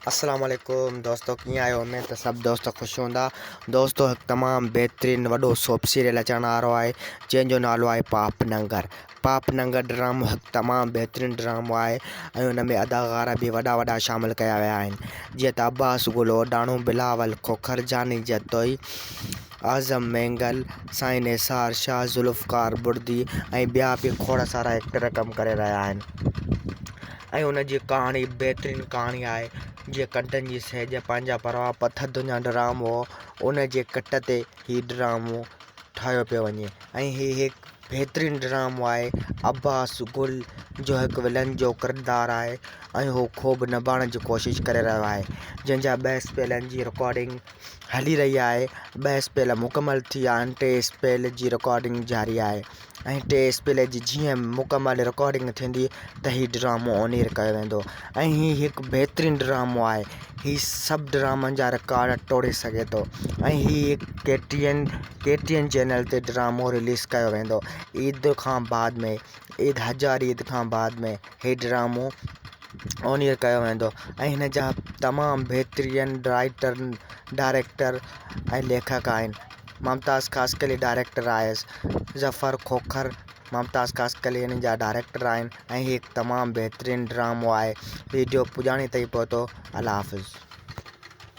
السلام عليڪم دوستو ڪيئن آهيو اميد ته سڀ دوست خوش هوندا دوستو هڪ تمام بهترين وڏو سوپ سيريل اچڻ وارو آهي جنهن جو نالو آهي پاپ ننگر پاپ ننگر ڊرامو هڪ تمام بهترين ڊرامو آهي ۽ ان ۾ اداڪار به وڏا وڏا شامل ڪيا ويا آهن جيئن ته عباس گل اوڍاڻو بلاول کوکر جاني جتوئي اعظم مينگل سائين نثار شاهه ذوالفقار بڙدي ۽ ٻيا به کوڙ سارا ايڪٽر ڪم ڪري رهيا آهن ۽ ان جي ڪهاڻي بهترين ڪهاڻي آهي جيئن ڪنڊن جي سيج پنهنجا پرواهه پٿر دنيا ڊرامو ان جي ڪٽ تي هي ڊرامو ٺاهيو پيو وڃي ۽ هي هڪ بهترين ڊرامو آهي عباس گل جو هڪ ولن جو ڪردار آهي ۽ هو خوب نڀائڻ جي ڪوشش ڪري رهيو آهي جنهن جا ٻه اسپيلن جي رڪارڊنگ هلي رهي آهي ٻه اسپيل مڪمل ٿي ويا آهن ٽي اسپيل جي رڪارڊنگ جاري آهي ۽ ٽي اسپيل جي جيئن مڪمل رڪارڊنگ ٿيندي ته هي ڊرامو آن ايئر ڪيو ويندو ۽ هي هڪ بهترين ڊرامو آهي هي سڀ ڊرامن جا رڪارڊ ٽوڙي سگهي ٿو ۽ هي هڪ K T N K T N channel تي ڊرامو رليز ڪيو ويندو عيد کان بعد ۾ عيد هزار عيد کان بعد ۾ هي ڊرامو آن ايئر ڪيو ويندو ۽ هن جا تمام بهترين رائيٽر ڊائريڪٽر ۽ ليکڪ آهن ممتاز خاصخيلي ڊائريڪٽر آهي ظفر کوکر ممتاز خاصخيلي هن جا ڊائريڪٽر آهن ۽ هي هڪ تمام بهترين ڊرامو آهي ويڊيو پڄاڻي تائين پهتو الله حافظ.